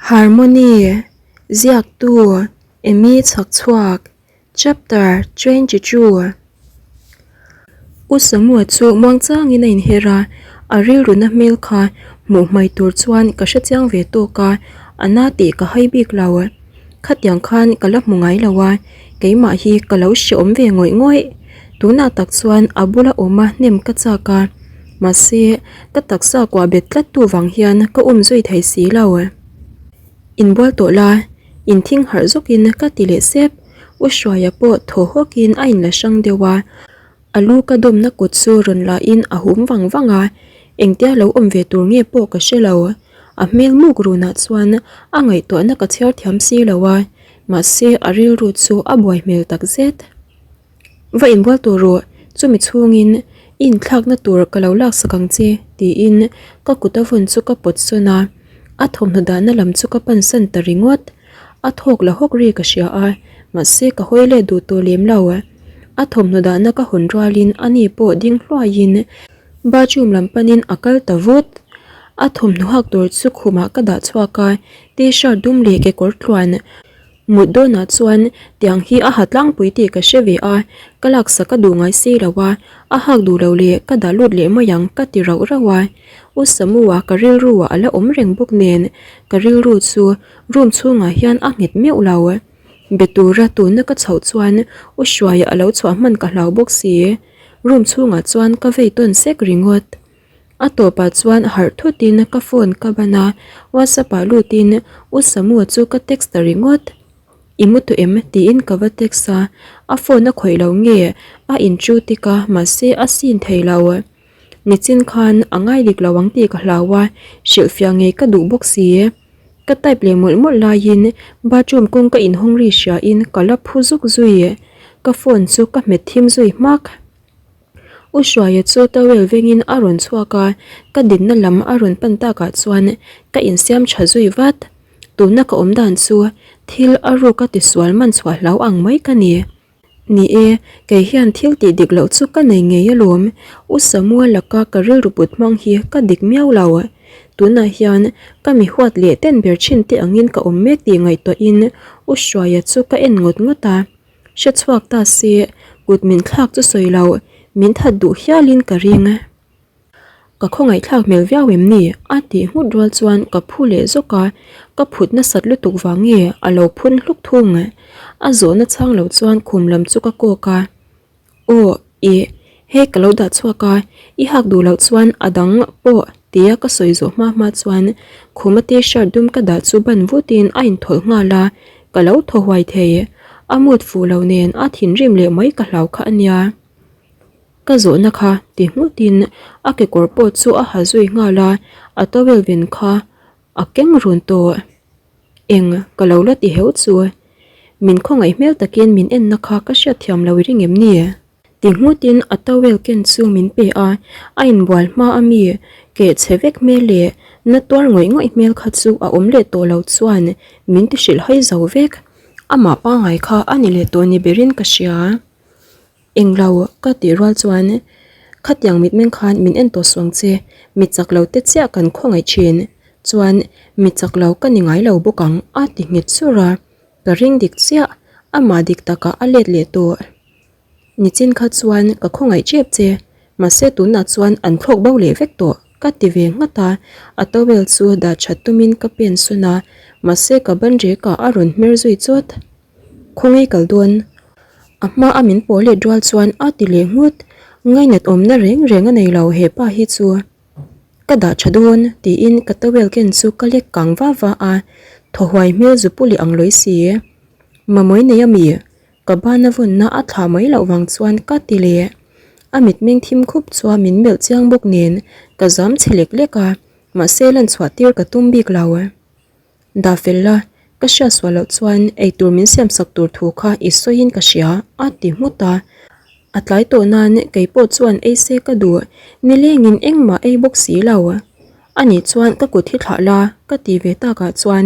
Harmony, Ziaktu, Amy Chhakchhuak, Chapter 22. U Samua chu muangchangin a inher a, a rilruna hmel kha hmuh hmai tur chuan ka hrechiang ve tawk a, a na tih ka hai bik lo. Khatiang khan ka la hmu ngai lo a, keimah hi ka lo hreawm ve ngawih ngawih. Tunah tak chuan a bula awm a hnem ka chak a, mahse ka taksa kuah bet tlat tu vang hian ka um zui thei si lo. Inbual tawh la, inthing harh zawkin ka ti leh sep. U Hruaia pawh thaw hawkin a inla hrang deuh a. A lu ka dawmna kut chu rawn lahin a hum vang vang a, engtia lo awm ve tur nge pawh ka hre lo. A hmel muk runah chuan a ngaihtuahna ka chhiar thiam si lo a, mahse a rilru chu a buai hmel tak zet. Va inbual tur rawh, chumi chhungin i inthlakna tur ka lo laksak ang che tiin ka kut a vawn chu ka pawt sawn a, a thawmhnaw dahna lam chu ka pansan ta ringawt. A thawk la hawk ri ka hria a, mahse ka hawi let duh tawh lem lo. A thawmhnaw dahna ka hawn rualin ani pawh ding hluaiin bathroom lam panin a kal ta vut. A thawmhnaw hak tur chu khumah ka dah chhuak a, t-shirt dum leh kekawr tluan mut dawnah chuan tiang hi a ha tlangpui tih ka hre ve a, ka laksak a duh ngai si lo a, a hak duh lo leh ka dah lut leh mai ang ka ti rauh rauh a. U Samua ka rilru ah a la awm reng bawk nen ka rilru chu Room chhungah hian a nghet meuh lo. Be tura tuna ka chhoh chuan U Hruaia a lo chhuah hman ka hlau bawk si. Room chhungah chuan ka vei tawn sek ringawt. A tawpah chuan harh thutin ka phone ka ban a, WhatsApp ah lutin U Samua chu ka text ta ringawt. I mu tawh em? tiin ka va text a, a phone a khawih lo nge a inchu tik a mahse a sin thei lo. Nichin khan a ngai dik lo ang tih ka hlau a, hrilhfiah ngei ka duh bawk si. Ka type leh mawlh mawlh laiin bathroom kawngka inhawng ri hriain ka la phu zuk zui. Ka phone chu ka hmet thim zui hmak. U Hruaia chu towel vengin a rawn chhuak a, ka dinna lam a rawn pan takah chuan ka insiam tha zui vat. Tuna ka awm dan chu thil a ruk a tisual man chhuah hlau ang mai ka ni. Ni e, kei hian thil tih dik loh chu ka nei ngei alawm. U Samuel laka ka rilru put hmang hi ka dik miau lo. Tunah hian ka mi huat leh ten ber thin te angin ka awm mek tih ngaihtuahin U Hruaia chu ka en ngawt ngawt a. Hre chhuak ta se, kut min thlak chu sawi lo, min that duh hialin ka ring. Ka khawngaihthlak hmel viau em ni? A tih nghut rual chuan ka phu leh zawk a, ka phut nasat lutuk vang nge a lo phun hluk thung. A zawhna chhang lo chuan khum lam chu ka kawk a, Aw, ih, hei ka lo dah chhuak a, i hak duh loh chuan a dang pawh tia ka sawi zawh hma hma chuan khuma t-shirt dum ka dah chu ban vutin a inthawlh nghal a, ka lo thaw huai thei. A mood fuh lo nen a thinrim leh mai ka hlau kha a nia. Ka zawhna kha ti nghutin a kekawr pawh chu a ha zui nghal a, a towel ven kha a keng run tawh. Eng ka lo la ti heu chu. Min khawngaih hmel takin min enna kha ka hriatthiam lo i ring em ni? Ti nghutin a towel ken chu min pe a, a inbual hma a mi keh chhe vek hmel leh na tuar ngawih ngawih hmel kha chu a awm leh tawh lo chuan min ti hrilh hai zo vek. Amah pangngai kha a ni leh tawh ni berin ka hria. Englo ka tih rual chuan khatiang mitmeng khan min en tawh suang che, mi chak lo te chiah kan khawngaih thin chuan mi chak lo ka ni ngai lo bawk ang a ti nghet sur a, ka ring dik chiah amah dik takah a let leh tawh. Nichin kha chuan ka khawngaih tep che, mahse tunah chuan an thlawk bo leh vek tawh ka ti ve nghat a, a towel chu dah that tumin ka pen sawn a, mahse ka ban rekah a rawn hmer zui chawt. Khawngaih kal dawn. A hma a min pawl let rual chuan a ti leh nghut. Ngainat awmna reng reng a nei lo he pa hi chu. Ka dah tha dawn tiin ka towel ken chu ka lek kang va va a, thaw huai hmel zu pu leh ang lawi si. Mamawi nei a mi? Ka bana vawnna a thlah mai loh vang chuan ka ti leh. A mitmeng thim khup chuan min melh chiang bawk nen ka zam chhe lek lek a, mahse lan chhuah tir ka tum bik lo. Dah fel la, ka hriat sual loh chuan eitur min siam sak tur thu kha i sawiin ka hria a ti nghut a. A tlai tawh nan kei pawh chuan ei se ka duh, nilengin engmah ei bawk si lo. Ani chuan ka kut hi thlah la ka ti ve takah chuan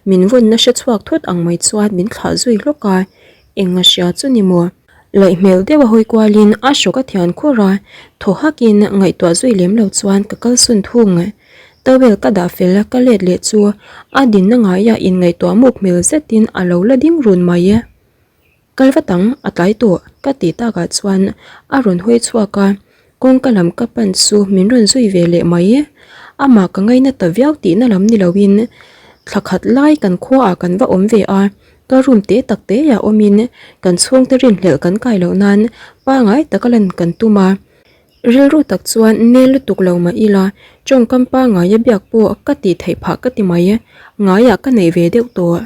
min vawnna hre chhuak thut ang mai chuan min thlah zui hlawk a, eng a hria chu ni maw? Laih hmel deuh a hawi kualin a hrawk a thian khur a, thaw hakin ngaihtuah zui lem lo chuan ka kalsawn thung. Towel ka dah fel a ka let leh chu a dinna ngaiah inngaihtuah muk hmel zetin a lo la ding run mai. Kal vat ang, a tlai tawh ka tih takah chuan a rawn hawi chhuak a, kawngka lam ka pan chu min rawn zui ve leh mai. Amah ka ngaina ta viau tihna lam ni loin thla khat lai kan khuaah kan va awm ve a, ka room te tak teah awmin kan chhungte rinhlelh kan kai loh nan pangai taka lan kan tum a. Rilru tak chuan nel lutuk lo mah ila tawngkam pangaia biak pawh ka tih theih phah ka ti mai, ngaiah ka neih ve deuh tawh.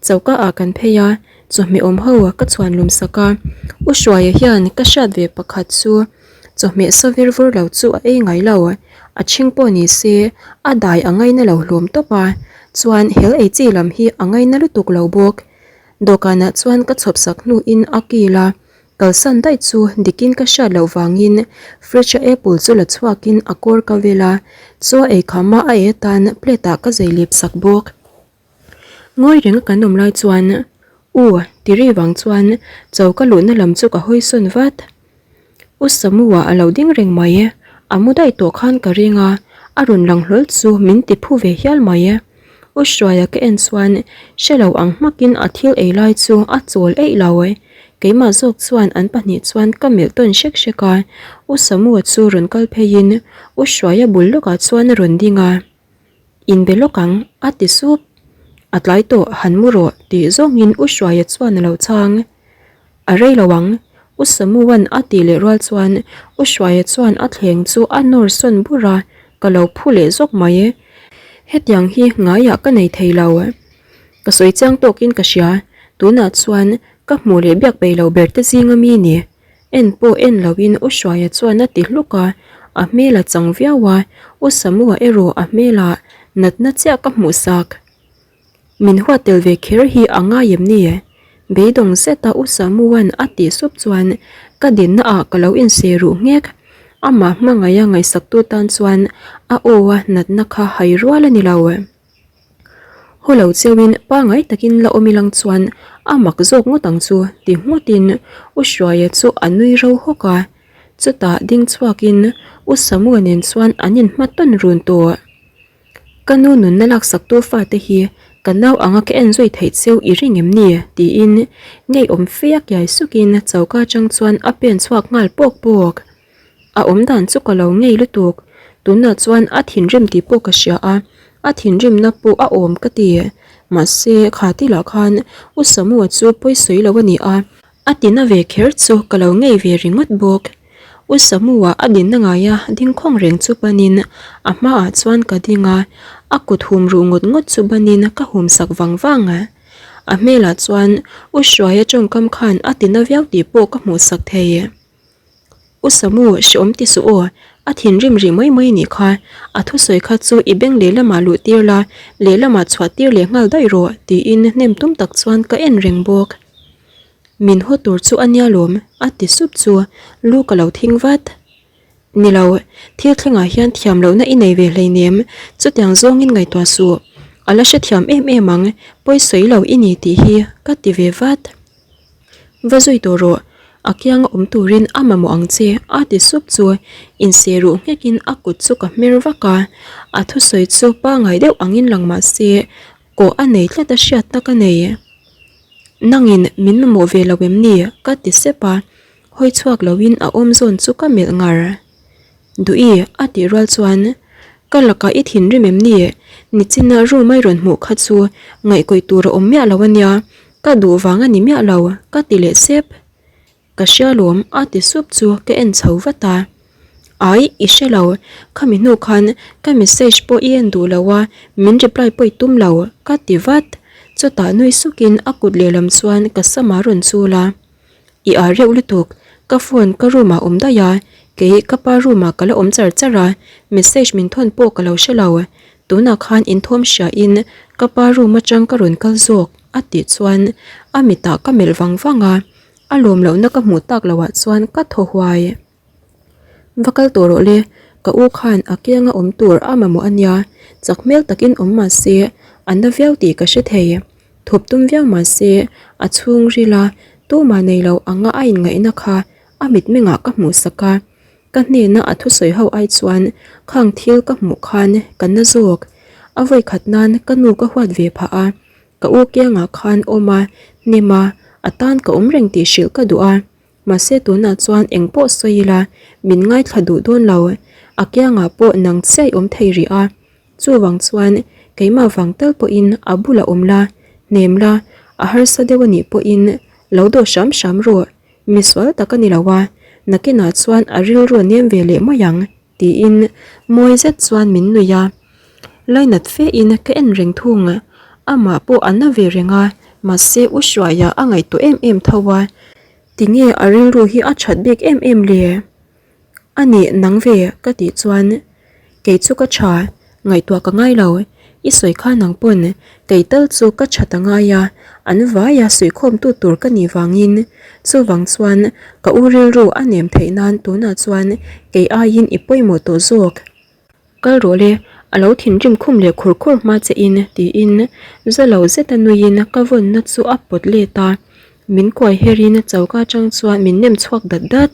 Choka ah kan phei a, chawhmeh awm ho ka chhuan lum sak a, U Hruaia hian ka hriat ve pakhat chu chawhmeh sa vir vur lo chu a ei ngai lo, a chhing pawh ni se a dai a ngaina lo hlawm tawp a, chuan hel ei chi lam hi a ngaina lutuk lo bawk. Dawhkanah chuan ka chhawp sak hnuin a kil a, kalsan daih chu dikin ka hriat loh vangin fridge a apple chu la chhuakin a kawr ka vel a, chaw eikhama a ei atan plate ah ka zei lip sak bawk. Ngawi reng a kan awm lai chuan U ti ri vang chuan choka luhna lam chu ka hawi sawn vat. U Samua a lo ding reng mai, a mu daih tawh khan ka ring a, a rawn lang hlawl chu min ti phu ve hial mai. U Hruaia ka en chuan hre lo ang hmakin a thil ei lai chu a chawl eih lo. Keimah zawk chuan an pahnih chuan ka melh tawn hrek hrek a, U Samua chu rawn kal pheiin U Hruaia bul lawkah chuan a rawn ding a. Inbe lawk ang, a ti sup. A tlai tawh, han mu rawh, tih zawngin U Hruaia chuan a lo chhang. A rei lo ang, U Samuan a tih leh rual chuan U Hruaia chuan a thleng chu a nawr sawn bur a, ka lo phu leh zawk mai. Hetiang hi ngaiah ka nei thei lo. Ka sawi chiang tawkin ka hria, tunah chuan ka hmuh leh biak peih lo ber te zinga mi ni. En pawh en loin U Hruaia chuan a ti hluk a, a hmel a chang viau a, U Samua erawh a hmelah natna chiah ka hmuh sak. Min huat tel ve kher hi a ngai em ni? Beidawng zeta U Samua'n a tih sup chuan ka dinna ah ka lo inse ruh nghek. Amah hmangaih a ngaihsaktu tan chuan a aw a natna kha hai rual a ni lo. Haw lo cheuin pangai takin la awm ilang chuan a mak zawk ngawt ang chu ti ngawtin U Hruaia chu a nui ro hawk a, chutah ding chhuakin U Samua nen chuan an inhma tawn run tawh. Ka nu nunna laksaktu fate hi ka nau anga ka en zui theih cheu i ring em ni? tiin ngeiawm fe a kiai sukin choka atang chuan a pen chhuak nghal pawk pawk. A awm dan chu ka lo ngei lutuk, tunah chuan a thinrim tih pawh ka hria a, a thinrimna pawh a awm ka ti. Mahse, kha tilah khan U Samua chu pawi sawi lo a ni a, a tina ve kher chu ka lo ngei ve ringawt bawk. U Samua a dinna ngaia ding khawng reng chu panin a hmaah chuan ka ding a, a kut hum ruh ngawt ngawt chu banin ka hum sak vang vang. A hmelah chuan U Hruaia tawngkam khan a tina viau tih pawh ka hmuh sak thei. U Samu, hreawm ti suh aw, a thinrim rih mai mai nih kha, a thusawi kha chu i beng lehlamah luh tir la, lehlamah chhuah tir leh nghal daih rawh, tiin hnem tum tak chuan ka en reng bawk. Min haw tur chu a nia lawm, a ti sup chu lu ka lo thing vat. Ni lo, thil thlengah hian thiam lohna i nei ve hleinem, chutiang zawngin ngaihtuah suh, a la hrethiam em em ang, pawi sawi lo i ni tih hi ka ti ve vat. Va zui tawh rawh, a kianga awm turin a mamawh ang che a ti sup chu inseh ruh nghekin a kut chu ka hmer vak a, a thusawi chu pangai deuh angin lang mah se kawh a nei tlat a hriatna ka nei. Nangin min mamawh ve lo em ni? ka ti sep a, hawi chhuak loin a awm zawn chu ka melh ngar. Duhi a tih rual chuan, Ka lakah i thinrim em ni? Nichina room a i rawn hmuh kha chu ngaihkawih tur a awm miah lo a nia, ka duh vang a ni miah lo, ka ti leh sep. Ka hria lawm a ti sup chu ka en chho vat a. Ai, i hre lo, khami hnu khan ka message pawh i en duh lo a, min reply pawh i tum lo, ka ti vat. Chutah nui sukin a kut lehlam chuan ka sam a rawn chul a. I ar reuh lutuk, ka phone ka room ah awm daih a, kei ka pa room ah ka la awm char char a, message min thawn pawh ka lo hre lo, tunah khan inthawm hria in ka pa room atang ka rawn kal zawk a tih chuan a mitah ka melh vang vang a, a lawm lohna ka hmuh tak loh ah chuan ka thaw huai. Va kal tawh rawh le, ka u khan a kianga awm tur a mamawh a nia, chak hmel takin awm mah se a na viau tih ka hre thei. Thup tum viau mah se a chhungril a, tumah nei lo anga a inngaihna kha a mitmengah ka hmuh sak a. Ka hnena a thusawi ho ai chuan khang thil ka hmuh khan ka na zawk. A vawi khat nan ka nu ka huat ve phah a, ka u kiangah khan awm a, hnem a, a tan ka awm reng tih hrilh ka duh a. Mahse tunah chuan eng pawh sawi ila min ngaithla duh dawn lo, a kiangah pawh nang chiah i awm thei rih a. Chuvang chuan keimah vang tal pawhin a bulah awm la, hnem la, a harsa deuh a nih pawhin lo dawh hram hram rawh. Misual tak a ni lo a, nakinah chuan a rilru a nem ve leh mai ang, tiin mawi zet chuan min nuih a. Lainat fein ka en reng thung, amah pawh a na ve reng a, mahse U Hruaia a ngaihtuah em em tho a, tinge a rilru hi a that bik em em le? A nih nang ve ka tih chuan kei chu ka tha, ngaihtuah ka ngai lo, i sawi kha nang pawn kei tal chu ka tha ta ngai a, an vaia suihkhawmtu tur ka nih vangin chuvang chuan ka u rilru a nem theih nan tunah chuan kei aiin i pawimawh tawh zawk. Kal rawh le, a lo thinrim khum leh khur khur hma che in tiin za lo zeta nuiin ka vawnna chu a pawt let a, min kuai her in choka atang chuan min nem chhuak dat dat.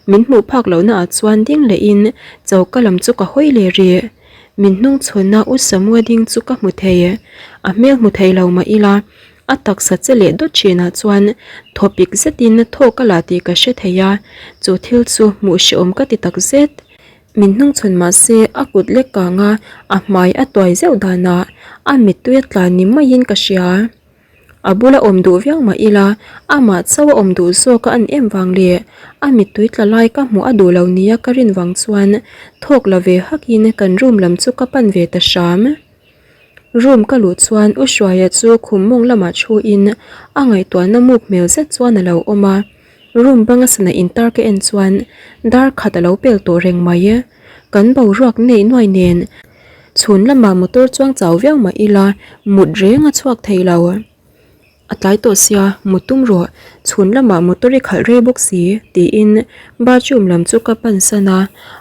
Min hmuh phak lohna ah chuan ding leh in choka lam chu ka hawi leh rih. Min hnung chhawn a U Samua ding chu ka hmu thei. A hmel hmu thei lo mah ila a taksa che leh dawt thinah chuan thawpik zetin thawk a la tih ka hre thei a, chu thil chu hmuh hrehawm ka ti takzet. Min hnungchhawn mah se a kut lek kang a, a hmai a tuai zeuh danah a mittui a tlan ni maiin ka hria. A bula awm duh viau mah ila amah chauh a awm duh zawk a an em vang leh a mittui tla lai ka hmuh a duh lo nia ka rin vang chuan thawk la ve hakin kan room lam chu ka pan ve ta hram. Room ka luh chuan U Hruaia chu khum mawng lamah thuin a ngaihtuahna muk hmel zet chuan a lo awm a. Room banga sana intar ka en chuan dar khat a lo pel tawh reng mai. Kan boruak neih nuai nen chhun lamah motor chuang chau viau mah ila mut reng a chhuak thei lo. A tlai tawh sia, mut tum rawh, chhun lamah motor i khalh rei bawk si, tiin bathroom lam chu ka pan san a,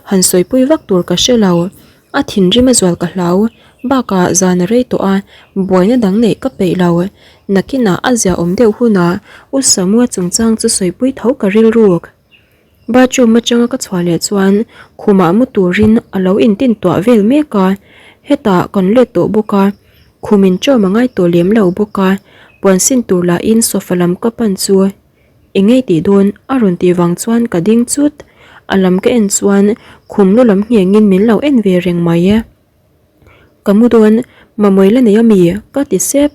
han sawipui vak tur ka hre lo. A thinrim a zual ka hlau, bakah zan a rei tawh a, buaina dang neih ka peih lo. Nakinah a ziaawm deuh hunah U Samua chungchang chu sawipui tho ka rilruk. Bathroom atanga ka chhuah leh chuan khumah mu turin a lo intin tuah vel mek a, hetah kan let tawh bawk a, khum in ṭawm a ngai tawh lem lo bawk a, puan sin tur lahin sofa lam ka pan chu eng nge tih dawn a rawn tih vang chuan ka ding chut, a lam ka en chuan khum lu lam nghengin min lo en ve reng mai e. Ka mu dawn, mamawih la nei a mi? Ka ti sep.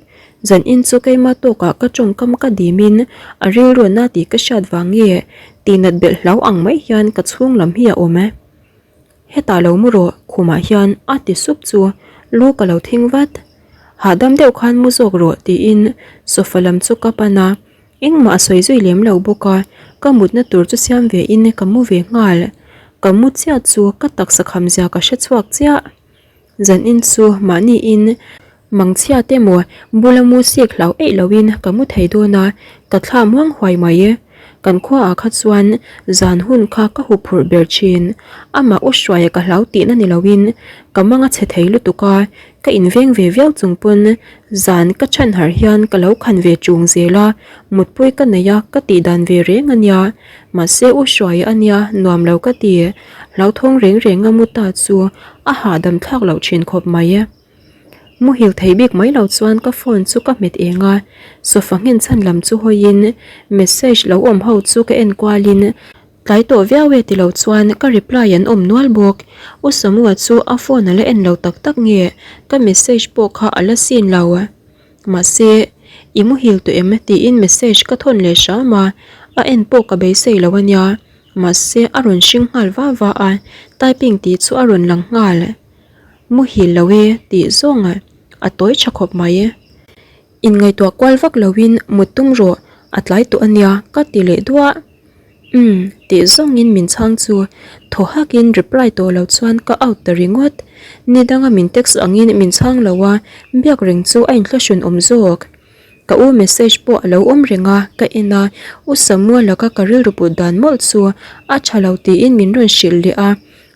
Zan in chu keima tawkah ka tawngkam ka dimin a rilruana tih ka hriat vang nge tihnat belh hlau ang mai hian ka chhung lam hi a awm e. Hetah lo mu rawh, khumah hian a ti sup chu lu ka lo thing vat. Hahdam deuh khan mu zawk rawh tiin sofa lam chu ka pan a, Engmah a sawi zui lem lo bawk a, ka mutna tur chu siam ve in ka mu ve nghal. Ka mu chiah chu ka taksa kham zia ka hre chhuak chiah. Zan in chu mahni in mangchhia te maw bula mu sik hlau eih lo in ka mu thei dawn a, ka thla muang huai mai. Kan khua ah kha chuan zan hun kha ka hup phurh ber thin. Amah u hruaia ka hlau tihna ni lo in ka mang a chhe thei lutuk a, Ka inveng ve viau chung pawn zan ka chhan harh hian ka lo khan ve chung zel a, mutpui ka nei a ka tih dan ve reng a nia. Mahse U Hruaia a nia nuam lo ka ti. Hlauthawng reng reng a mu ta chu a hahdam thlak loh thin khawp mai. Muhil thei bik mai lo chuan ka phone chu ka hmet eng a, sofa nghen chhan lam chu hawiin message lo awm ho chu ka en kualin Tlai tawh viau e tilo chuan ka reply an awm nual bawk. U Samua chu a phone a la en lo tak tak nge ka message pawh kha a la seen lo. Mahse, i muhil tawh em tiin message ka thawn leh hram a, a en pawh ka beisei lo a nia. Mahse, a rawn hring nghal va va a, typing tih chu a rawn lang nghal. Muhil lo e tih zawng a tawi tha khawp mai. Inngaihtuah kual vak loin mut tum rawh, a tlai tawh a nia ka ti leh duah. Umm, tih zawngin min chhang chu thaw hakin reply tawh lo chuan ka out ta ringawt. Ni danga min text angin min chhang lo a, biak reng chu a inthlahrun awm zawk. Ka u message pawh a lo awm reng a, ka en a, U Samua laka ka rilru put dan mawlh chu a tha lo tiin min rawn hrilh leh a,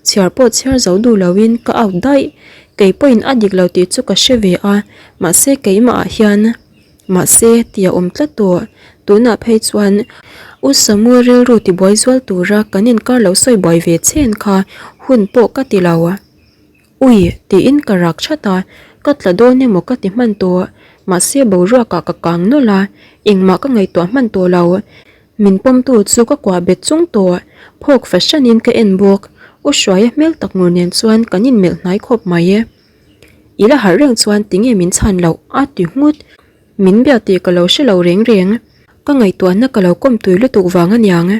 chhiar pawh chhiar zo duh loin ka out daih. Kei pawhin a dik lo tih chu ka hre ve a, mahse keimah ah hian. Mahse, tih a awm tlat tawh. Tunah phei chuan U Samu rilru tibuai zual tura kan inkar lo sawi buai ve chen kha hun pawh ka ti lo. Ui! tiin ka rak that a, ka tla dawn emaw ka ti hman tawh. Mahse boruakah ka kang nawlh a, engmah ka ngaihtuah hman tawh lo. Min pawmtu chu ka kuah bet chung tawh, phawk fahranin ka en bawk. U Hruaia hmel tak ngur nen chuan kan inmelh hnai khawp mai. I la harh reng chuan tinge min chhan loh? a ti nghut. Min bia tih ka lo hre lo reng reng. Ka ngaihtuahna ka lo kawm tui lutuk vang aniang.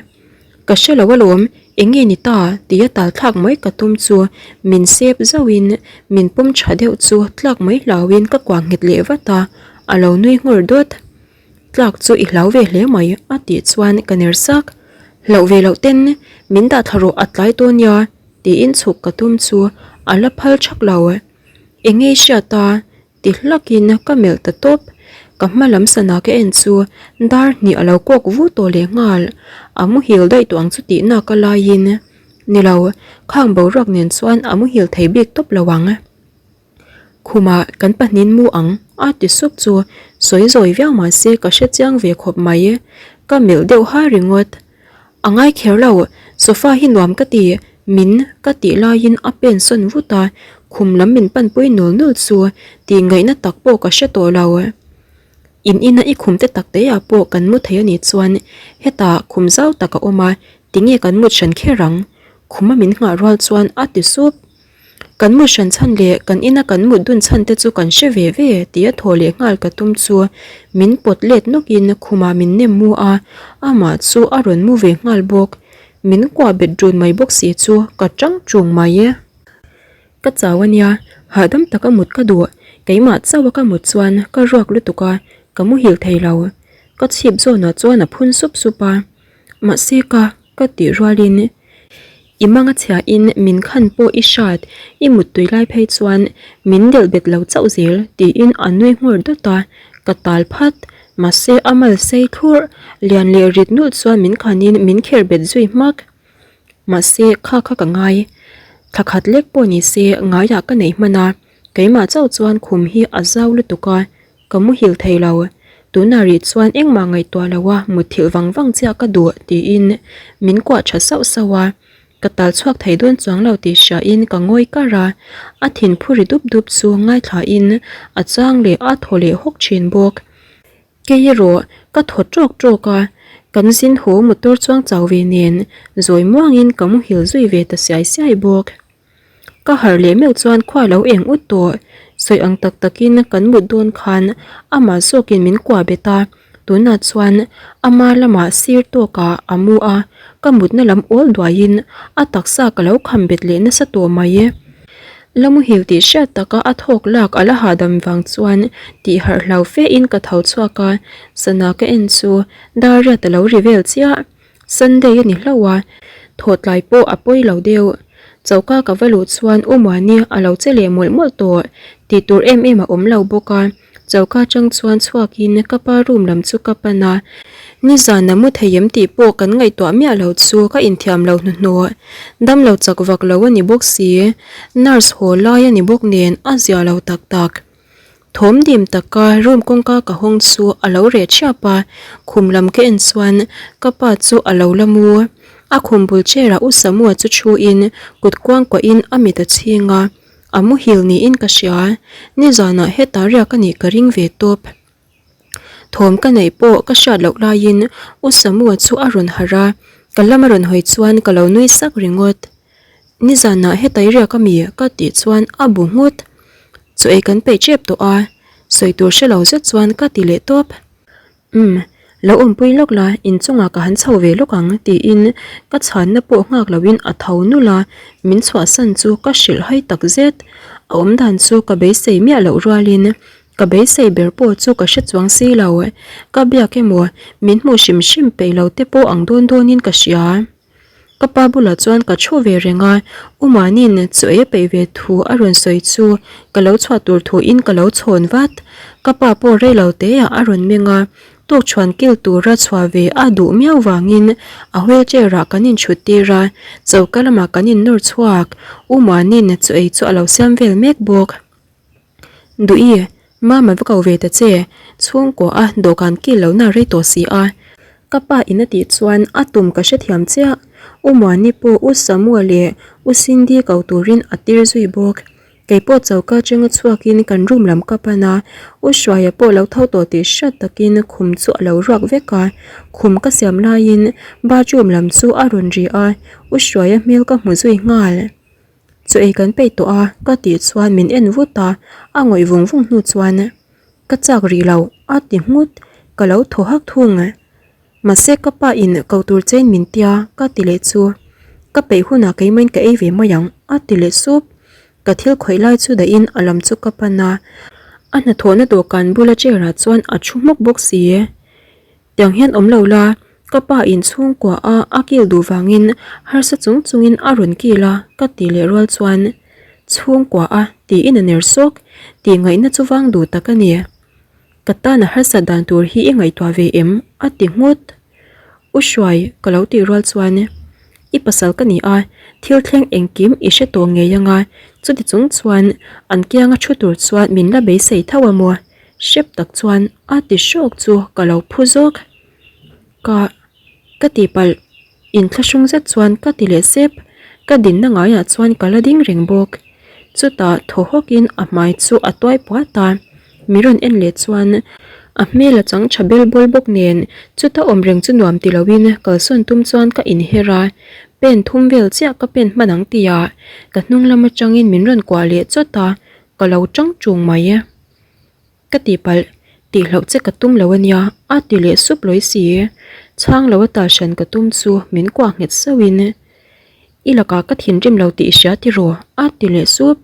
Ka hre lo alawm, eng nge ni ta? tia tal thlak mai ka tum chu min sep zauhin min pawm tha deuh chu tlak mai hlauhin ka kuah nghet leh vat a, a lo nui nghawr dawt. Tlak chu i hlau ve hle mai a tih chuan ka ner sak. Hlauh ve loh ten min dah thla rawh a tlai dawn nia tiin chhuk ka tum chu a la phal thak lo. Eng nge i hriat a? Ti hlakin ka melh ta tawp. Ka hma lam sana ka en chu dar hnih a lo kawk vu tawh leh nghal. A muhil daih tawh ang chu tih nak a laiin. Ni lo, khang boruak nen chuan a muhil thei bik tawp lo ang. Khumah kan pahnin mu ang a ti sup chu sawi zawi viau mah se ka hre chiang ve khawp mai. Ka melh deuh ha ringawt. A ngai kher lo, sofa hi nuam ka ti, min ka tih laiin a pen sawn vut a, khum lam min panpui nul nul chu tih ngaihna tak pawh ka hre tawh lo. In ina i khum te tak te ah pawh kan mu thei a nih chuan hetah khum zau tak a awm a, tinge kan mut hran kher ang? Khuma min nghah rual chuan a ti sup. Kan mut hran chhan leh kan ina kan mut dun chhan te chu kan hre ve ve tia thaw leh nghal ka tum chu min pawt let nawkin khumah min nem mu a, amah chu a rawn mu ve nghal bawk. Min kuah bet run mai bawk si chu ka tang tung mai e. Ka chau ania, hahdam taka mut ka duh, keimah chauha ka mut chuan ka ruak lutuk a, ka muhil thei lo. Ka chhip zawnah chuan a phun sup sup a, mahse ka ka tih rualin I manga chhiahin min khan pawh i hrat, i muttui lai phei chuan min delh bet lo chauh zel tiin a nui nghawr dawt a, ka tal phat. Mahse a mal sei thlurh, lian leh rit nulh chuan min khanin min kher bet zui hmak. Mahse kha kha ka ngai, thla khat lek pawh ni se ngaiah ka nei hman a, keimah chauh chuan khum hi a zau lutuk a, Ka muhil thei lo, tunah rih chuan engmah ngaihtuah lo a mutthilh vang vang chiah ka duh tiin min kuah tha sauh sauh a, ka tal chhuak thei dawn chuang lo tih hriain ka ngawi kar a, a thin phu ri dup dup chu ngaithlain a chang leh a thaw leh hawk thin bawk. Kei erawh ka thaw tawk tawk a, kan zin haw motor chuang chau ve nen zawi muangin ka muhil zui ve ta siai siai bawk. Ka harh leh meuh chuan khua lo eng ut tawh. Sawi ang tak takin kan mut dawn khan amah zawkin min kuah bet a, tunah chuan ama lamah sir tawkah a mu a, ka mutna lam awl duaiin a taksa ka lo kham bet leh nasa tawh mai. La muhil tih hriat taka a thawk lak a la hahdam vang chuan tih harh hlau fe in ka tho chhuak a, sana ka en chu dar riat a lo ri vel chiah. Sunday a ni hlauh a, thawhtlai pawh a pawi lo deuh. Choka ka va luh chuan U Muani a lo che leh mawlh mawlh tawh, tih tur em em a awm lo bawk a. Choka atang chuan chhuakin ka pa room lam chu ka pan a, nizan a mu thei em tih pawh kan ngaihtuah miah lo chu ka inthiam lo hnuhnawh. Dam lo chak vak lo a ni bawk si, nurse haw lai a ni bawk nen a zia lo tak tak. Thawm dim taka room kawngka ka hawng chu a lo reh thiap a, khum lam ka en chuan ka pa chu a lo la mu. A khum bul chair ah U Samua chu thu in kut kuang kuah in a mit a chhing a, a muhil niin ka hria. Nizanah heta riak a nih ka ring ve tawp. Thawm ka neih pawh ka hriat loh laiin U Samua chu a rawn harh a, ka lam a rawn hawi chuan ka lo nui sak ringawt. Nizanah heta i riak ami? ka tih chuan a bu nghut. Chaw ei kan peih tep tawh a, sawi tur hre lo zet chuan ka ti leh tawp. Umm, lo awmpui lawk la, inchungah ka han chho ve lawk ang tiin ka chhanna pawh nghak loin a tho nulh a, min chhuahsan chu ka hrilh hai tak zet. A awmdan chu ka beisei miah loh rualin ka beisei ber pawh chu ka hre chuang si lo. Ka biak emaw min hmuh hrim hrim peih lo te pawh ang dawn dawnin ka hria. Ka pa bulah chuan ka thu ve reng a, U Manin chaw ei a peih ve thu a rawn sawi chu ka lo chhuah tur thuin ka lo chhawn vat. Ka pa pawh rei lo teah a rawn meng a, tukṭhuan kil tura chhuah ve a duh miau vangin a wheelchair ah kan inchhut tir a, choka lamah kan innawr chhuak. U Manin chaw ei chu a lo siam vel mek bawk. Duh i? Mama va ko ve ta che, chhungkaw a dawhkan kil lohna a rei tawh si a. Ka pa in a tih chuan a tum ka hrethiam chiah. U Muani pawh U Samua leh U Cindy ko turin a tir zui bawk. Kei pawh choka atanga chhuakin kan room lam ka pan a, U Hruaia pawh lo tho tawh tih hriat takin khum chu a lo ruak vek a. Khum ka siam laiin bathroom lam chu a rawn ri a, U Hruaia hmel ka hmu zui nghal. Chaw ei kan peih tawh a, ka tih chuan min en vut a, a ngawih vung vung hnu chuan ka chak rih lo a ti nghut, ka lo thaw hak thung. Mahse ka pa in ko tur chein min tia ka ti leh chu ka peih hunah keimahin ka ei ve mai ang a ti leh sup. Ka thil khawih lai chu dahin a lam chu ka pan a, a hnathawhna dawhkan bula chair ah chuan a thu hmawk bawk si. Tiang hian awm lo la, ka pa in chhungkua a a kil duh vangin harsa chung chungin a rawn kil a ka ti leh rual chuan chhungkua a tiin a ner sawk tih ngaihna chu vang duh tak a ni. Ka tan a harsat dan tur hi i ngaihtuah ve em? a ti nghut. U Hruai ka lo tih rual chuan i pasal ka ni a, thil thleng engkim i hre tawh ngei anga chuti chung chuan an kianga thu tur chuan min la beisei tho a maw? Hrep tak chuan a ti hrawk chu ka lo phu zawk. Ka ka tihpalh inthlahrung zet chuan ka ti leh sep. Ka dinna ngaiah chuan ka la ding reng bawk. Chutah thaw hawkin a hmai chu a tuai puat a, mi rawn en leh chuan a hmel a chang tha bel bawl bawk nen chuta awm reng chu nuam ti loin kalsawn tum chuan ka inher a, pen thum vel chiah ka pen hman ang tihah ka hnung lam atangin min rawn kuah leh chawt a, ka lo tang tung mai. Ka tihpalh, tihloh che ka tum lo ania a ti leh sup lawi si. Chhang lo a tal hran ka tum chu min kuah nghet sauhin I lakah ka thinrim lo tih i hria tiraw a ti leh sup.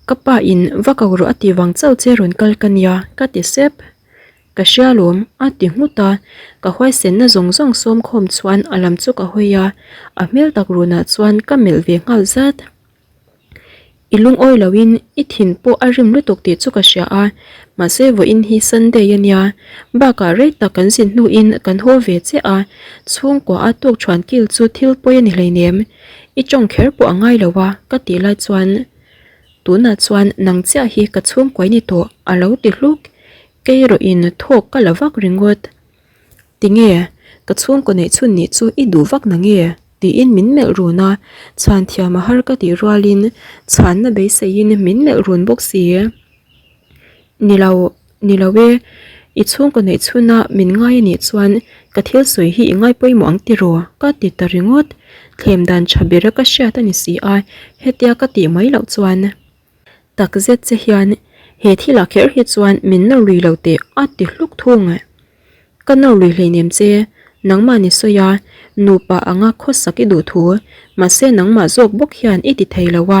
Ka pa in va ko rawh a tih vang chauh che rawn kal ka nia ka ti sep. Ka hria lawm a ti nghut a, ka huaisenna zawng zawng sawm khawm chuan a lam chu ka hawi a, a hmel tak runah chuan ka melh ve nghal zat. I lungawi loin i thin pawh a rim lutuk tih chu ka hria a, mahse vawiin hi Sunday a nia, bakah rei tak kan zin hnuin kan haw ve chiah a, chhungkua a tuk thuan kil chu thil pawi a ni hleinem, i tawng kher pawh a ngai lo a ka tih lai chuan tunah chuan nang chiah hi ka chhungkua i ni tawh a lo ti hluk, kei erawhin thawk ka la vak ringawt. Tinge, ka chhungkaw neih chhun nih chu i duh vak na nge? tiin min melh run a, chhan thiam a har ka tih rualin chhanna beiseiin min melh run bawk si. Ni lo, ni lo e, i chhungkaw neih chhuna min ngai a nih chuan ka thil sawi hi i ngai pawimawh ang tiraw? ka ti ta ringawt. Thlem dan tha bera ka hriat a ni si a, hetia ka tih mai loh chuan. Tak zet che hian he thilah kher hi chuan min nawr lui lo teh a ti hluk thung. Ka nawr lui hleinem che, nangmah ni sawi a, nupa anga khawsak i duh thu, mahse nangmah zawk bawk hian i ti thei lo a,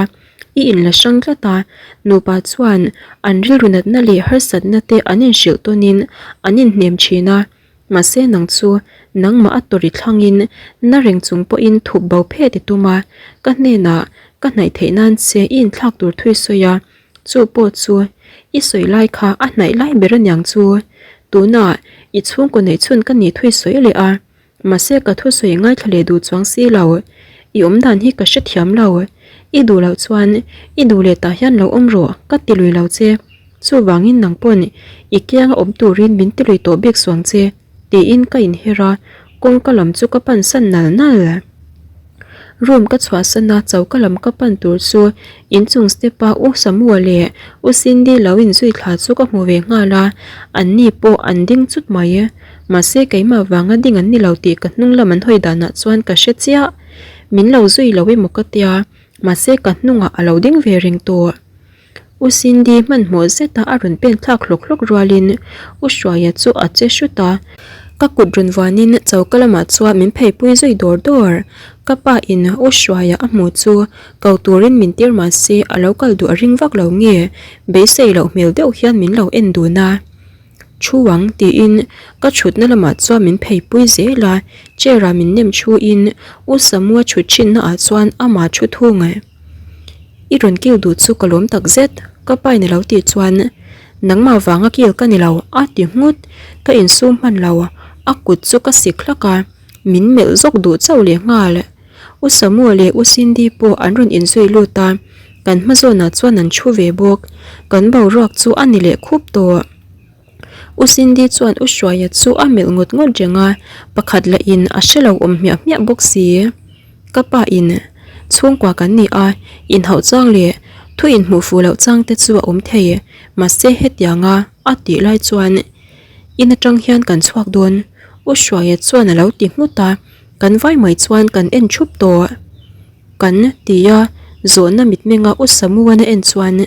i inla hrang tlat a, nupa chuan an rilru natna leh harsatna te an inhrilh tawnin an inhnem thin a, Mahse nang chu nangmah a tawri thlangin na reng chung pawhin thup bo phet i tum a, ka hnenah ka hnaih theih nan che i inthlak tur thu i sawi a, chu pawh chu i sawi lai kha a hnaih lai ber aniang chu. Tunah i chhungkaw neih chhun ka nih thu i sawi leh a, mahse ka thusawi ngaithla leh duh chuang si lo. I awmdan hi ka hrethiam lo. I duh loh chuan i duh leh tah hian lo awm rawh ka ti lui lo che. Chuvangin nang pawn i kianga awm turin min ti lui tawh bik suang che tiin ka inher a, kawngka lam chu ka pan san nal nal. Room ka chhuahsan a, choka lam ka pan tur chu inchung step a U Samua leh U Cindy lo inzui thla chu ka hmu ve nghal a, anni pawh an ding chut mai. Mahse keimah vanga ding an ni lo tih ka hnung lam an hawi danah chuan ka hre chiah. Min lo zui lo emaw ka tia, mahse ka hnungah a lo ding ve reng tawh. U Cindy hmanhmawh zeta a rawn pen thlak hlawk hlawk rualin U Hruaia chu a che hrut a, ka kut rawn vuanin choka lamah chuan min pheipui zui dawr dawr. Ka pa in U Hruaia a hmu chu ko turin min tir mahse a lo kal duh a ring vak lo nge beisei loh hmel deuh hian min lo en dun a. Thu ang tiin ka thutna lamah chuan min pheipui zel a, chair ah min nem thu in U Samua thut thinna ah chuan amah thu thung. I rawn kil duh chu ka lawm tak zet, ka pa in a lo tih chuan nangmah vanga kil ka ni lo a ti nghut, ka insum hman lo, a kut chu ka sik hlak a, min melh zawk duh chauh leh nghal. U Samua leh U Cindy pawh an rawn inzui lut a. Kan hma zawnah chuan an thu ve bawk. Kan boruak chu a ni leh khup tawh. U Cindy chuan U Hruaia chu a melh ngawt ngawt reng a, pakhat lah in a hre lo awm hmiah hmiah bawk si. Ka pa in chhungkua kan ni a, inhauh chang leh thu inhmuh fuh loh chang te chu a awm thei, mahse hetianga a tih lai chuan in atang hian kan chhuak dawn, U Hruaia chuan a lo ti nghut a, kan vai mai chuan kan en thup tawh. Kan ti a, zawhna mitmenga U Samuana en chuan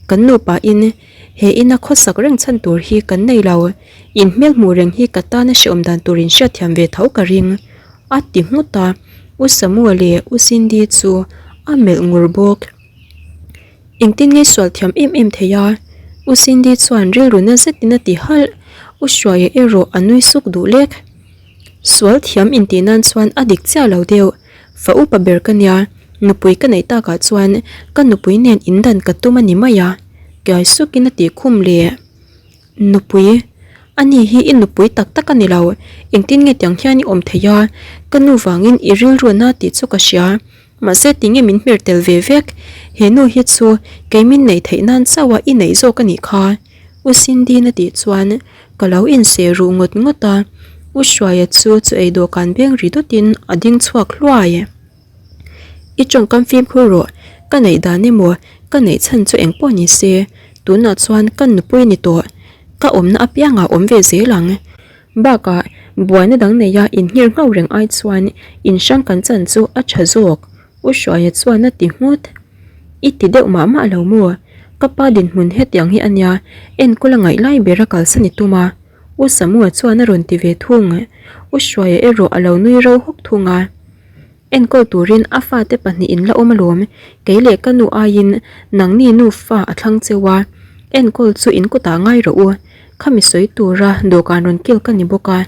kan nupa in he ina khawsak reng chhan tur hi kan nei lo, in hmel hmuh reng hi ka tana hreawm dan tur in hriatthiam ve tho ka ring, a ti nghut a, U Samua leh U Cindy chu a melh ngur bawk. Engtin nge sual thiam em em thei a? U Cindy chuan rilru na zetin a ti halh, U Hruaia erawh a nui suk duh lek. Sual thiam intih nan chuan a dik chiah lo deuh. Fa upa ber ka nia, nupui ka neih takah chuan ka nupui nen indan ka tum a ni mai a, kiai sukin a tih khum leh. Nupui, ani hi i nupui tak tak a ni lo, engtin nge tiang hian i awm thei a, ka nu vangin i rilru na tih chu ka hria, mahse tinge min hmer tel ve vek, he nu hi chu kei min neih theih nan chauh a i neih zawk a nih kha. U Cindy-in a tih chuan ka lo inseh ruh ngawt ngawt a, U Hruaia chu chu ei dawhkan beng ri dawtin a ding chhuak hluai. I tawngkam fimkhur rawh, ka neih dan emaw ka neih chhan chu eng pawh ni se, tunah chuan ka nupui ni tawh, ka awmna apiangah awm ve zel ang. Bakah buaina dang neia inhngir nghauh reng ai chuan inhrang kan chan chu a tha zawk, U Hruaia chuan a ti nghut. I ti deuh mah mah lo maw? Ka pa dinhmun hetiang hi a nia, enkawl a ngaih lai ber a kalsan i tum a. U Samua chuan a rawn ti ve thung. U Hruaia erawh a lo nui ro hawk thung a. Enkawl turin a fate pahnihin la awm alawm, kei leh ka nu aiin nangni nu fa a thlang cheu a, enkawl chu in kutah ngai rawh u. Khami sawi tura dawhkan rawn kil ka ni bawk a,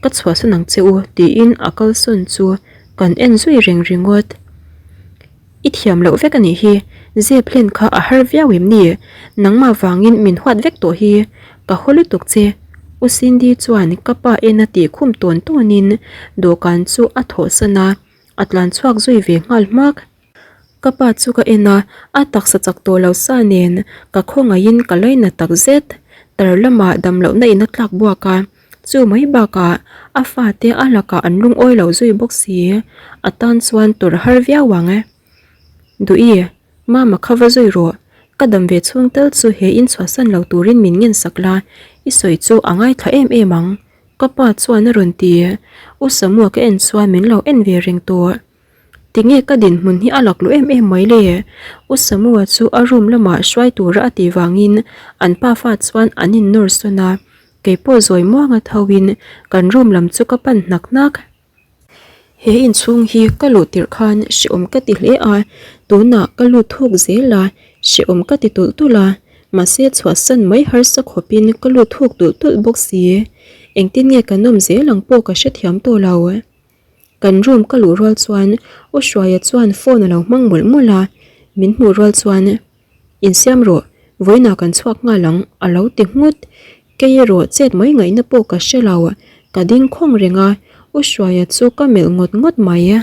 ka chhuahsan ang che u tiin a kalsawn chu kan en zui reng ringawt. I thiam loh vek a nih hi, zep hlen kha a har viau em ni? Nangmah vangin min huat vek tawh hi, ka haw lutuk che. U Cindy chuan ka pa en a tih khum tawn tawnin dawhkan chu a thawhsan a, a tlan chhuak zui ve nghal hmak. Ka pa chu ka en a, a taksa chak tawh lo sa nen ka khawngaihin ka laina tak zet. Tar lamah damlohna in a tlak buak a. Chu mai bakah a fate a lakah an lungawi lo zui bawk si, a tan chuan tawrh har viau ang e. Duhi, Mama kha va zui rawh, ka dam ve chhung tal chu he in chhuahsan lo turin min ngen sak la, i sawi chu a ngaithla em em ang, ka pa chuan a rawn ti. U Samua ka en chuan min lo en ve reng tawh. Tinge ka dinhmun hi a lakluh em em mai le? U Samua chu a room lamah hruai tura a tih vangin an pafa chuan an innawr sawn a, kei pawh zawi muanga tho in kan room lam chu ka pan hnak hnak. He inchhung hi ka luh tirh khan hrehawm ka ti hle a, tunah ka lut thuk zel a, hrehawm ka ti tulh tulh a, mahse chhuahsan mai harsa khawpin ka lut thuk tulh tulh bawk si. Engtin nge kan awm zel ang pawh ka hrethiam tawh lo. Kan room ka luh rual chuan U Hruaia chuan phone a lo hmang mawlh mawlh a, min hmuh rual chuan Insiam rawh, vawiinah kan chhuak nghal ang a lo ti nghut. Kei erawh chet mai ngaihna pawh ka hre lo, ka ding khawng reng a, U Hruaia chu ka melh ngawt ngawt mai.